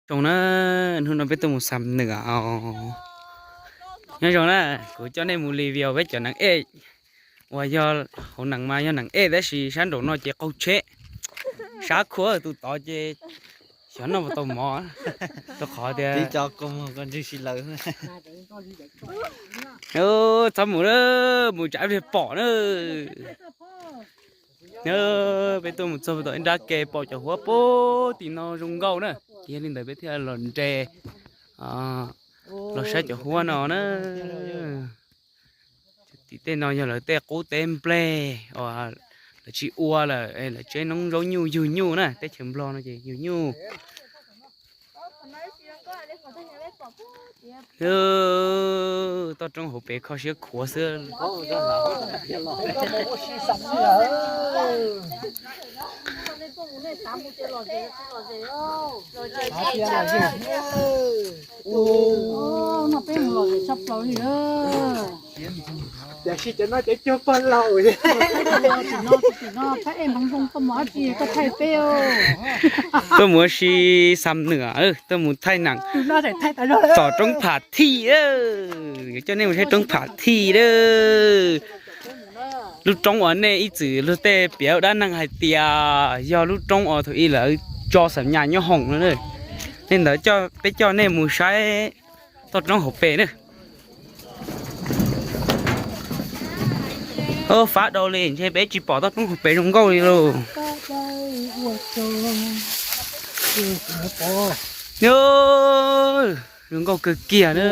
Zoo na, hnub no peb tuaj mus Xam Nwm os. Nyob zoo na, kuv coj nej mus review peb cov nees ej uas yog hauv nees mas yog nees ej tab sis sab nraum no ces qaug tsheb, sab khua tus tod ces xyov noj puas tau mov, rau qhov tias txhob mus na, mus tsam ib pliag pom na. Peb tuaj mus txog tom ib nrab ke pom cov huab puag tim no zoo nkauj na, ces yog li ntawd peb thiaj los nres los saib cov huab no na. Tim tej no yog lawv tej qub teb nplej uas lawv tsis ua lawm, lawv tsev noob zaub nyuj yug nyuj na, teb chaws Nplog no ces yug nyuj. Toj roob hauv pes kho siab khuav xwb. Tiam sis cov no cov cuag pog laus. Tuaj mus ua si Xam Nwm, tuaj mus thaij nees tom roob Pham Thij. Yuav coj nej mus saib roob Pham Thij a. Lub roob uas nej ib txwm luag tej piav dab neeg hais tias yog lub roob uas thaum ub lawv tso xam nyas nyob hoom no. Li ntawd peb coj nej mus saib toj roob hauv pes na. Fab dhau li ntshe peb tsis pom toj roob hauv pes zoo nkauj li lauj. Zoo nkauj kawg kiag na. Zoo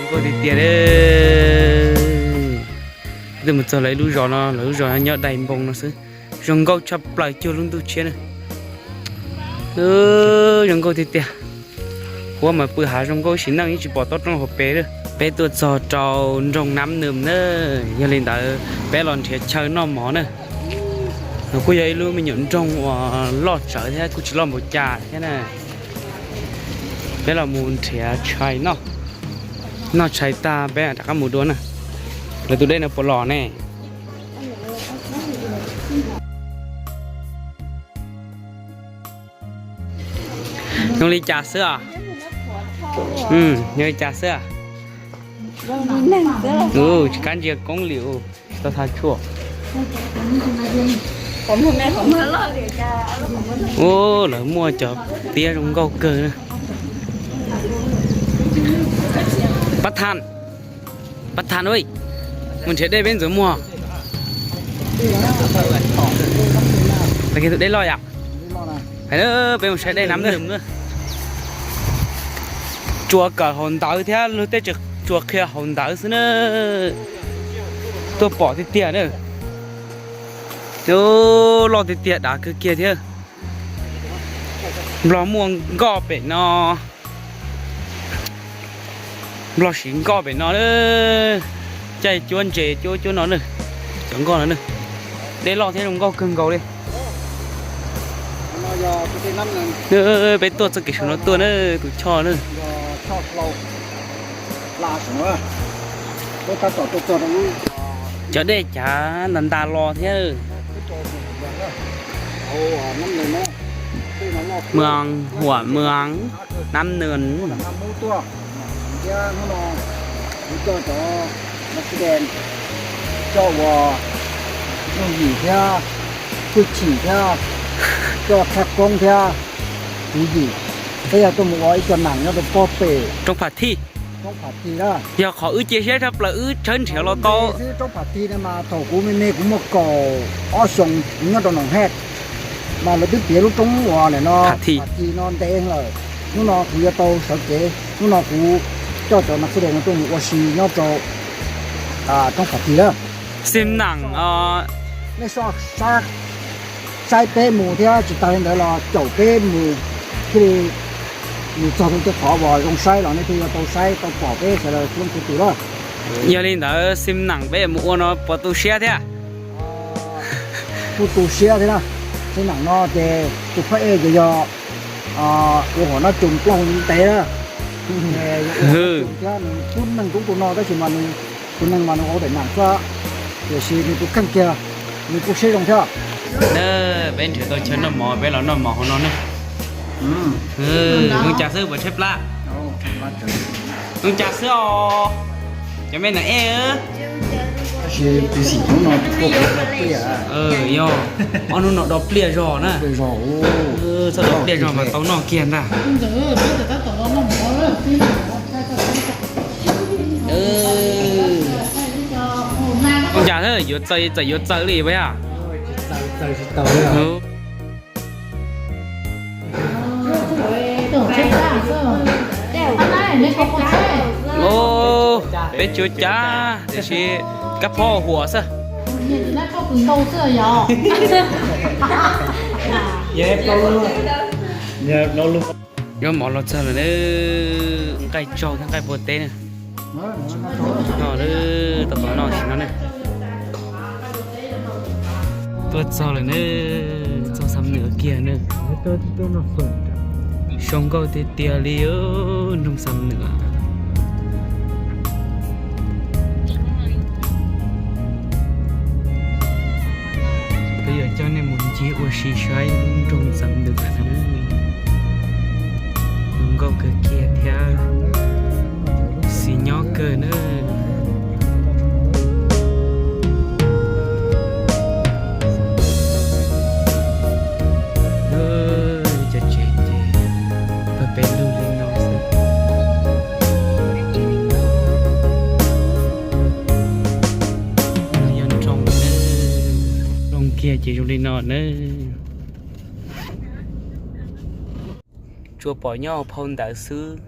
nkauj tiag tiag. Twb mus txog lawv lub zos no, lawv lub zos nyob dai npoo no xwb. Zoo nkauj tshaj plaws cuag lub ntuj tshiab na. Zoo nkauj tiag tiag. Huab mas pw hav zoo nkauj ib sim neej yeej tsis pom toj roob hauv pes li. Peb tuaj txog rau nroog Nab Nws na, yog li ntawd peb los nrhiav chaw noj mov na. Nws kuj yog ib lub me nyuam nroog uas loj tsawv thiab kuj tsis loj npaum cas thiab na. Peb los mus nrhiav tshais noj, noj tshais tag peb rov qab mus dua na. Lawv tus dej no puas los ne? Zoo li cas xwb os? Zoo li cas xwb? Tsis kab ntsia koob li, tau tha tshuaj. Lawv muaj cov tiab zoo nkauj kawg na. Pab Thas, Pab Thas, mus nrhiav dej peb ntxuav muag. Tag kis tus dej loj yom. Hais peb mus saib dej Nab Nws na. Tsuas kawm hauv ntawv thiab luag tej tsuas qhia hauv ntawv xwb na. Tuaj pom tiag tiag na. Loj tiag tiag, dav kawg kiag thiab. Nplog muaj nkoj pem no. Nplog siv nkoj pem no, caij cuab ntses cuab cuab no na. Cov nkoj no na, dej loj thiab zoo nkauj kawg nkaus li. Peb tuaj txoj kev saum no tuaj na, tus choj na. Cov dej cav ntas ntas los thiab. Mws Huam, Mws Nab Nws. Thiab hnub no kuv coj cov Mercedes coj ua yooj yim thiab hwj chim thiab coj thaj koob thiab tswv yim, peb yog tuaj mus ua ib co nees nyob rau pob pem roob Pham Thij. Roob Pham Thij na, yog qhov wb cia siab tshaj plaws wb tshawb nrhiav los tau xwb. Roob Pham Thij no mas thaum kuv me me kuv muaj kaum ob xyoos kuv nyob rau Noom Hej, mas lawv twb piav lub roob uas nim no Pham Thij no ntev lawm. Hnub no kuv yuav tau sawv kev, hnub no kuv coj cov Mercedes no tuaj mus ua si nyob rau roob Pham Thij na. Xim neem, nej soj sab saib peb mus thiab tsis tas li ntawd los caum peb mus thiaj li mus txog rau tej qhov uas zoo saib los nej thiaj yuav tau saib tau pom peb sawv daws txhua leej txhua tus na. Yog li ntawd xim neem peb mus ua no puas tu siab thiab? Kuj tu siab thiab na. Xim neem no ces tus phaj ej ces yog ua hom nab tsuas plooj ntev na. Thiab nws kub neeg kub tus no tab sis mas nws tus neeg mas nws ua daim neem xwb. Tiam sis nws kuj kheej kiag, nws kuj siab zoo thiab. Na, peb nrhiav tau chaw noj mov, peb los noj mov hauv no na. Zoo cas xwb puas tshaib plab? Zoo cas xwb os? Cov me nam ej. Tab sis tus xim hnub no tus koj puas do pliaj? Yog, ob hnub no do pliaj zog na. Txhob do pliaj zog mas tau noj kiag ntag. Zoo cas xwb, yuav txaws txawm yuav txaws li puas yog? Peb tsuav cas tiam sis kab phob huam xwb. Yuav mov los txog lawm na, nqaij tsaug thiab nqaij pua teb na. No, tau tom no sim no na. Tuaj txog lawm na, txog Xam Nwm kiag na. Zoo nkauj tiag tiag li nroog Xam Nwm. Peb yuav coj nej mus ncig ua si saib lub nroog Xam Nwm na. Zoo nkauj kawg kiag thiab xis nyob kawg na. Cov tsev ces pawg pes lug li no xwb. No yog nroog, nroog kiag ces zoo li no na. Tsuas pom nyob hauv phau ntawv xwb,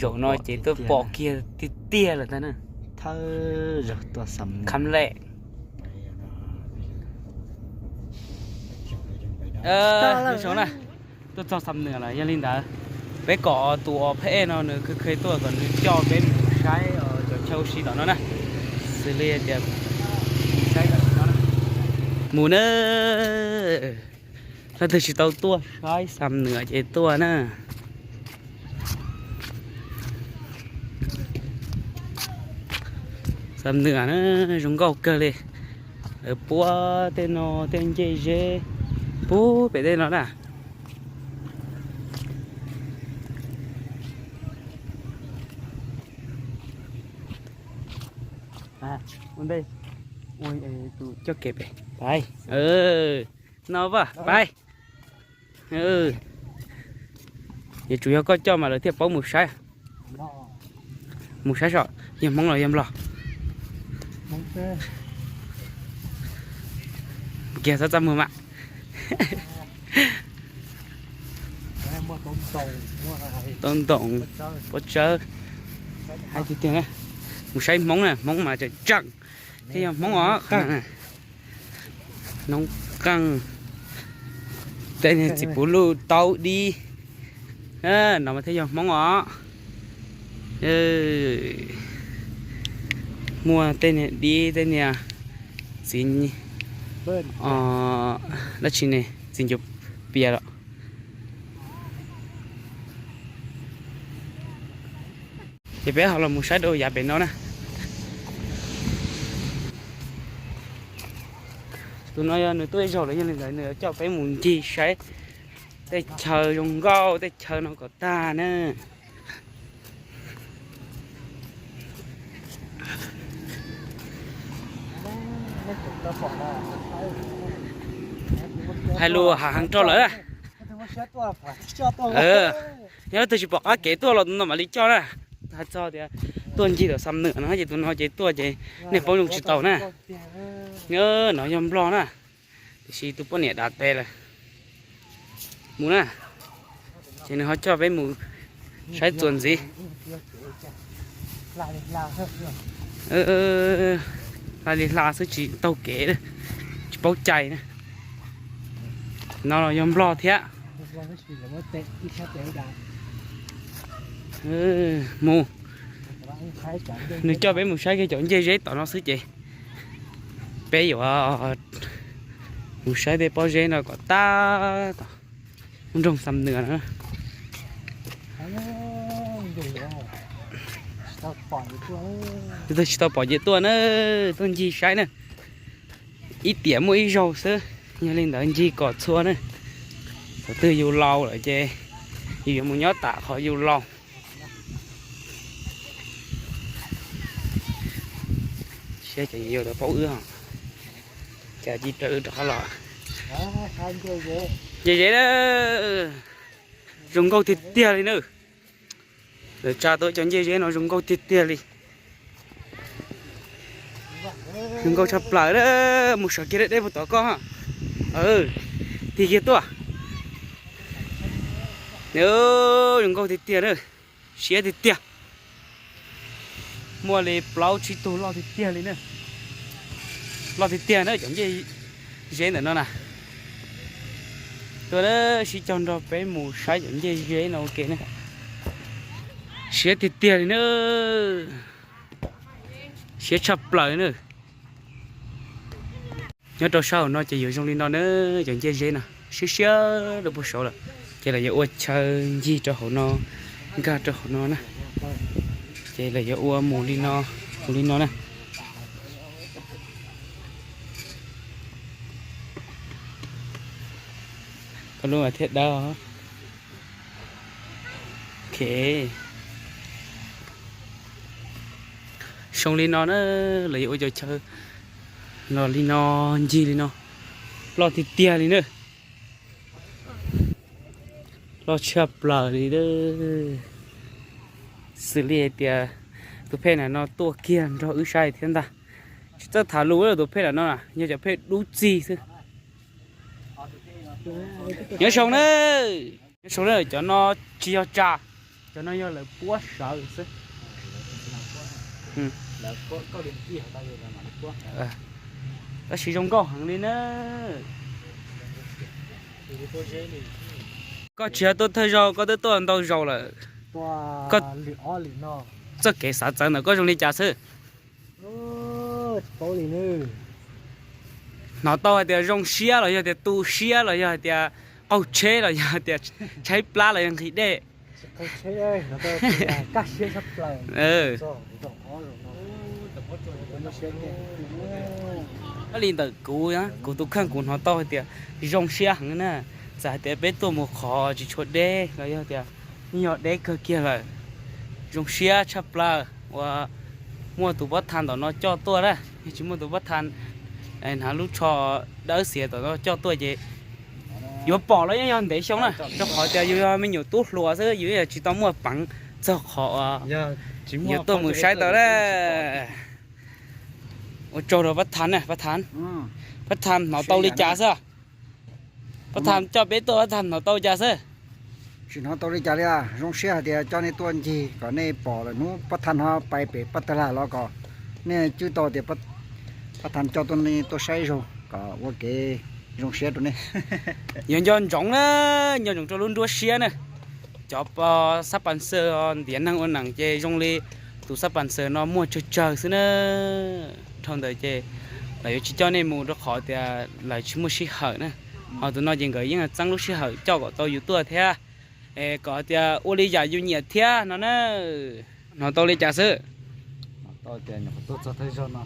zaum no ces tuaj pom kiag tiag tiag lawm ntag na. Kham lem. Tuaj txog Xam Nwm lawm, yog li ntawd peb kom tus uas phab ej no nws khev khev tuaj kom nws coj peb mus saib cov chaw ua si tom no na. Xws li tias mus saib tom no, mus na. Leej twg tsis tau tuaj saib Xam Nwm ces tuaj na. Xam Nwm na, zoo nkauj kawg li. Lawv puab tej no tej ncej zeb puag pem tej no na. Ua ntej, ua tus coj kev pem. Pais. No pais. Yuav tsum yog koj coj mas lawv thiaj paub mus saib. Mus saib saib yog Hmoob los yog Nplog. Kiag txhob txaj muag mas. Tau ntoos, pob tsawb. Hais tiag tiag, mus saib Hmoob na, Hmoob mas tseem tseem thiaj yog Hmoob os. Noob qeej, tej niag txiv puv luj taub dib, no mas thiaj yog Hmoob os. Muaj tej niag dib, tej niag txiv, dab tsi ne, txiv ncuav pias los. Ces peb ho los mus saib dua yav pem no na. Tus no yog nws tuaj ib zaug lawm, yog li ntawd nws coj peb mus ncig saib tej chaw zoo nkauj, tej chaw no kom tag na. Hais lus hav heev rau lawm. Yog leej twg tsis pom qab kev tuaj los no mam li coj na. Hais txog tias tuaj ncig tom Xam Nwm no ces tus no ces tuaj ces nej paub zoo tsis tau na. No yog Nplog na, tiam sis tus poj niam dav tes lawm. Mus na, ces nws ho coj peb mus saib txuas ntxiv. Hla li hla xwb tsis taug kev, tsis paub cai na. No los yog Nplog thiab. Mus, nws coj peb mus saib kiag cov ncej zeb tom no xwb ces peb yuav mus saib tej pob zeb no kom tag tom nroog Xam Nwm na. Tsis tau pom ces tuaj na, tuaj ncig saib na. Ib tiam muaj ib zaug xwb, yog li ntawd ncig kom txhua na. Thaum twg yus laus lawm ces yus yuav mus nyob tam qhov yus laus. Saib cov yuav tau paub wb, cas cia raws wb rov qab los. Ncej zeb na, zoo nkauj tiag tiag li na. Lawv tsa tau cov ncej zeb no zoo nkauj tiag tiag li. Zoo nkauj tshaj plaws na. Mus sawv kiag deb deb puag tom koj. Tig kiag tuaj. Zoo nkauj tiag tiag na. Siab tiag tiag. Muaj li plaub tsib tug loj tiag tiag li na. Loj tiag tiag na cov ncej zeb ntawm no na. Tuaj sib cog nrog peb mus saib cov ncej zeb no ua ke na. Siab tiag tiag li na. Siab tshaj plaws na. Nyob rau sab hauv no ces yuav zoo li no na, cov ncej zeb no siab siab rau puag saud lawm. Ces lawv yuav ua chaw ncig rau hauv no, nkag rau hauv no na. Ces lawv yuav ua mus li no, mus li no na. Koj lub mas thiaj dawb. Ok. Zoo li no na, lawv yuav ua cov chaw los li no, ncig li no, loj tiag tiag li na. Loj tshaj plaws li. Xws li hais tias tus phej na no tuaj kiag nrog wb saib thiab ntag. Tsis txawj tham lus, tus phej na no yog cov phej dub txig xwb. Nyob zoo na, nyob zoo na, cov no tsis yog tsa, cov no yog lawv puab sawv xwb. Tab sis zoo nkauj heev li na. Koj tsis yog tuaj thawj zaug, koj twb tuaj ntau zaus lawm. Koj txoj kev xav txawv ntawm koj zoo li cas xwb? Hnov tau hais tias zoo siab los yog tias tu siab los yog hais tias qaug tsheb los yog hais tias tshaib plab los yog nqhis dej? Li ntawm kuv, kuv tus kheej kuv hnov tau hais tias zoo siab heev na. Txawm hais tias peb tuaj mus qhov tsis tshua deb los yog tias yog deb kawg kiag lawm, zoo siab tshaj plaws uas muaj tus pob tha ntawm no coj tuaj na. Yog tsis muaj tus pob tha hnav lub tsho dawb xiav tom no coj tuaj ces yuav pom los yeej yog ntev xyoo na, rau qhov tias yus yog me nyuam tub hluas xwb, yus yeej tsis tau muaj peev txog qhov yuav tuaj mus saib tau na. Ua tsaug rau pab tha na, pab tha. Pab tha hnov tau li cas xwb? Pab tha coj peb tuaj pab tha hnov tau li cas xwb? Tsis hnov tau li cas li, zoo siab hais tias coj nej tuaj ncig kom nej pom lawm hnub pab tha no pais pem pab tag lag los kom nej cwb tau tias pab tha coj tuaj, nej tuaj saib zoo kom ua kev zoo siab rau nej. Yog nco ntsoov na, nco ntsoov rau lub nruab siab na. Cov xab pas xawm ntiav neeg ua neeg ces zoo li tus xab pas xawm no muaj tsawg tsawg xwb na. Dhau ntawd ces lawv yuav tsis coj nej mus rau qhov tias lawv tsis muaj sij hawm na. Ho tus no ces nkawd yeej txeeb lub sij hawm coj kom tau yus tuaj thiab, es kom tias ua li yam yus nyiam thiab no na. Hnov tau li cas xwb? Hnov tau tias nyuam qhuav tuaj txog thawj zaug no,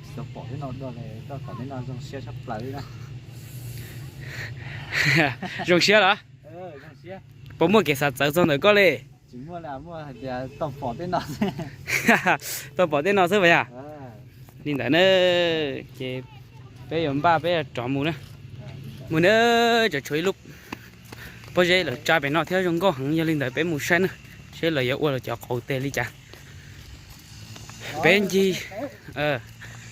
tsis tau pom thiab no, koj pom thiab no zoo siab tshaj plaws li na. Zoo siab los? Puas muaj kev xav txawv txog ntawm koj li? Tsis muaj, muaj hais tias tau pom tej no xwb. Tau pom tej no xwb mas yog. Li ntawd na, ces peb yuav npaj peb yuav rov mus na. Mus na, tseem tshuav ib lub pob zeb lawv tsa pem no thiab zoo nkauj heev, yog li ntawd peb mus saib na, seb lawv yuav ua cov qauv tes li cas. Peb ncig,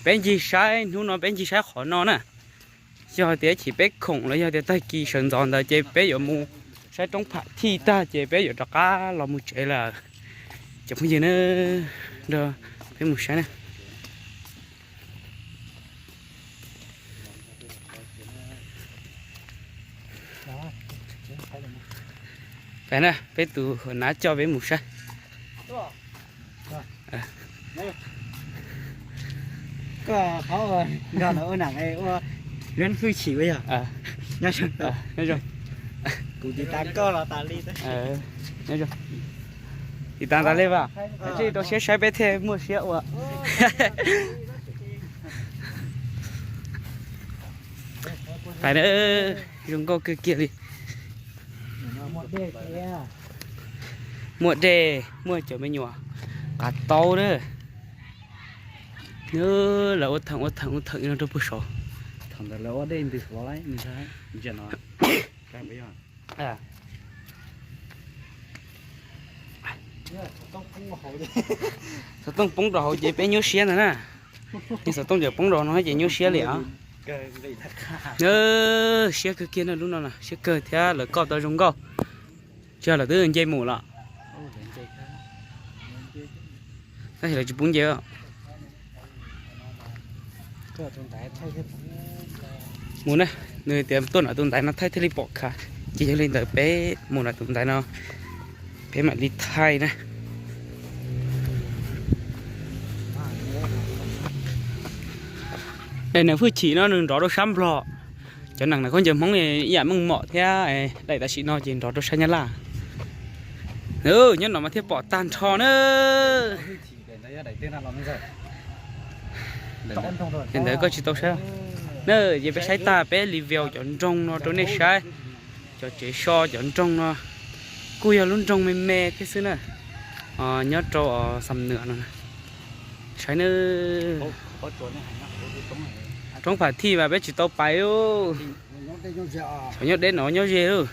peb ncig saib, hnub no peb ncig saib qhov no na. Yog hais tias chim peb khoom los yog tias tag kis sawv ntxov ntawd ces peb yuav mus saib roob pham thij tag ces peb yuav rov qab los mus tsev lawm. Cov phooj ywg na, nrog peb mus saib na. Peb na, peb tus nav coj peb mus saib. Koj qhov nrog lawv ua neej ua luam hwj chim ua yog. Nyob zoo. Kuv tiv tas koj los tas li. Tsis tas tas li as, rau siab saib peb thiaj muaj siab ua. Pais na, zoo nkauj kawg kiag li. Muaj dej, muaj cov me nyuam qav taub na. Lawv ua theem ua theem ua theem no rau puag saud. Xov tooj poob rau hauv ces peb nyuaj siab ntag na. Xov tooj ces poob rau no ces nyuaj siab li os. Siab kawg kiag na lub no, siab kawg thiab lawv koj tau zoo nkauj. Tsis yog lawv twb nce mus lawm. Tab sis lawv tsis pub nce. Mus na, nws tias tuaj nram tus ntaiv no thaij thiaj li pom khav. Ces yog li ntawd peb mus nram tus ntaiv no, peb mam li thaij na. Es niam hwj chim no nws nrov rau sab Nplog. Cov neeg na khaub ncaws Hmoob ib yam meej mom thiab, daim tam sim no ces nrov rau sab Nyab Laj. Nyob no mas thiaj pom tag nrho na. Ces ntawd koj tsis tau saib na, ces peb saib tag peb review cov nroog no rau nej saib. Cov tsev so cov nroog no kuj yog lub nroog me me thiab xwb na. Nyob rau Xam Nuam no. Saib na. Roob Pham Thij mas peb tsis tau pais. Cov nyob deb no nyob ze lawm.